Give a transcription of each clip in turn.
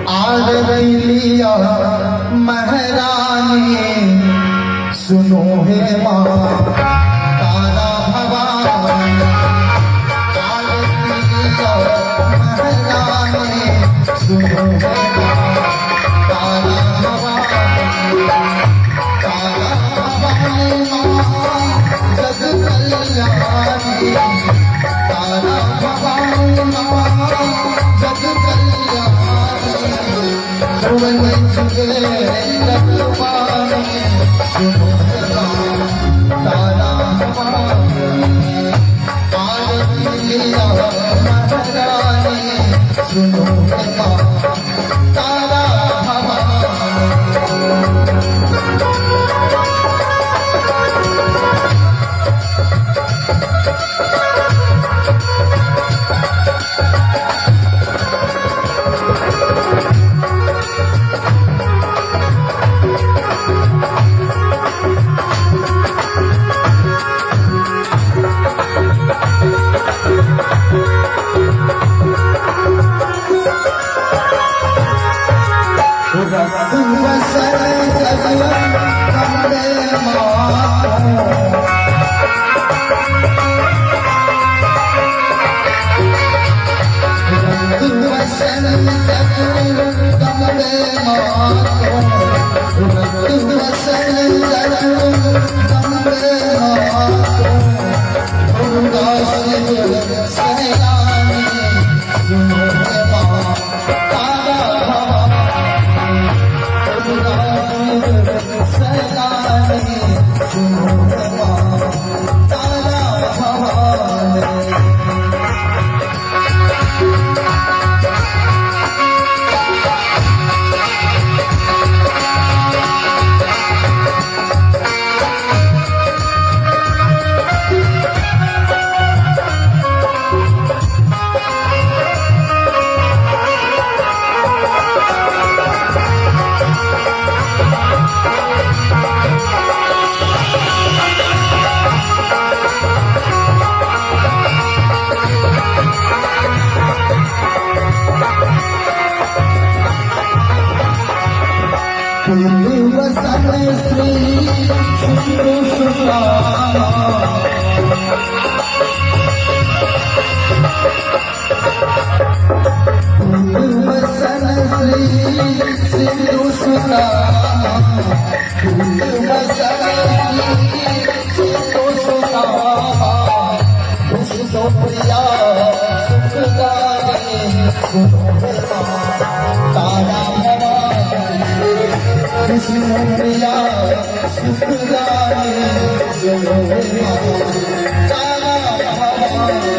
आरती लिया महारानी, सुनो हे माँ तारा भवानी। आरती लिया महारानी, सुनो हे माँ तारा भवानी। तारा भवानी माँ जग कल्याणी, तारा भवानी माँ जग कल्याणी। भुवन जुगे रघुवाणी, सुनो हे माँ तारा भवानी। आरती लिया महारानी, सुनो हे माँ तारा भवानी। रंग बसन जगदम्बे माँ, रंग बसन जगदम्बे माँ, रंग बसन जगदम्बे माँ। दुर्गा शिव सैलानी, सुनो हे माँ तारा भवानी। दुर्गा शिव सैलानी, सुनो हे माँ तारा भवानी। बसन श्री सिंधु सुतामा, बसन श्री सिंधु सुतामा, बसन श्री सिंधु सुतामा। विष्णु प्रिया सुखदानी, सुनो हे माँ तारा भवानी। विष्णु प्रिया सुखदानी, सुनो हे माँ तारा भवानी।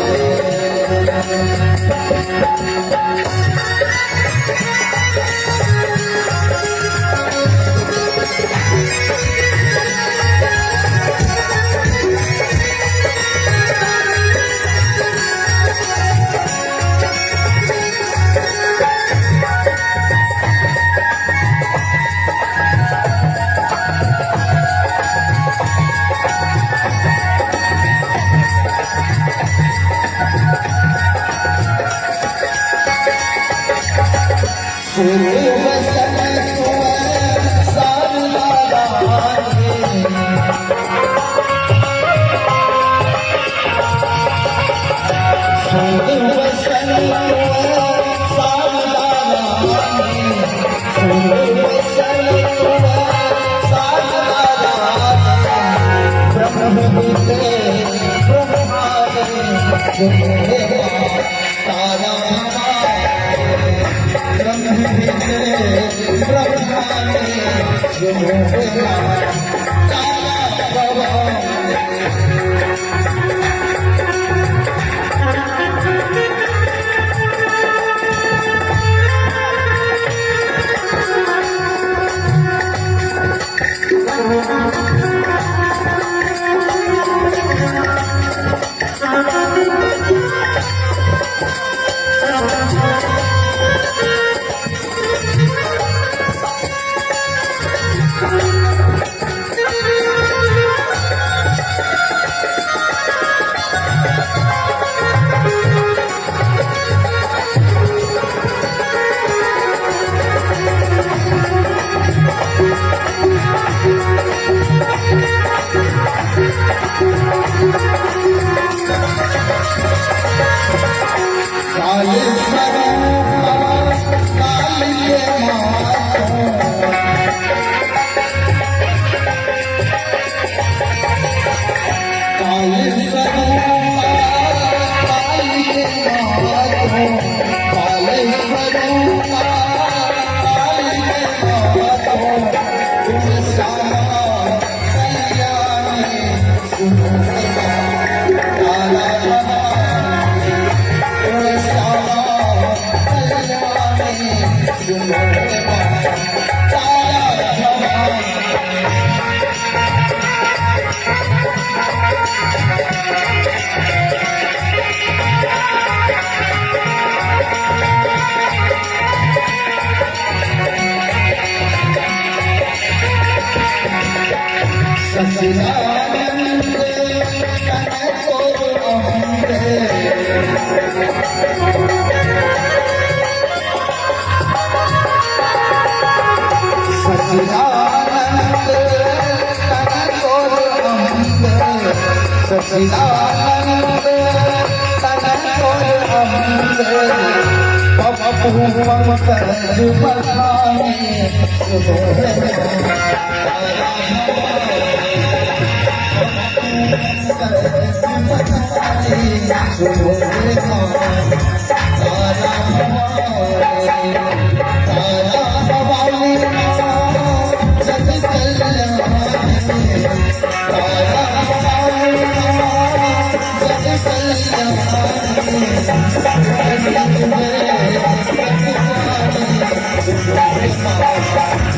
सुर बसन तुम सारदा रानी, सुर बसन तुम सारदा रानी, सुर बसन तुम सारदा रानी। ब्रह्म विद्ये ब्रह्मानी, सुनो हे माँ तारा भवानी। ब्रह्म विद्ये ब्रह्मानी, सुनो हे माँ तारा भवानी। सुनो रे माँ तारा भवानी। सचिदानंद कनको अम्बे। सचिदानंद कनको अम्बे। सचिदानंद कनको अम्बे। पप्पू पंकज बखाने सुनो रे तारा भवानी। सुनो रे तारा भवानी। तारा भवानी जग कल्याणी। तारा भवानी जग कल्याणी। सुनो रे तारा भवानी।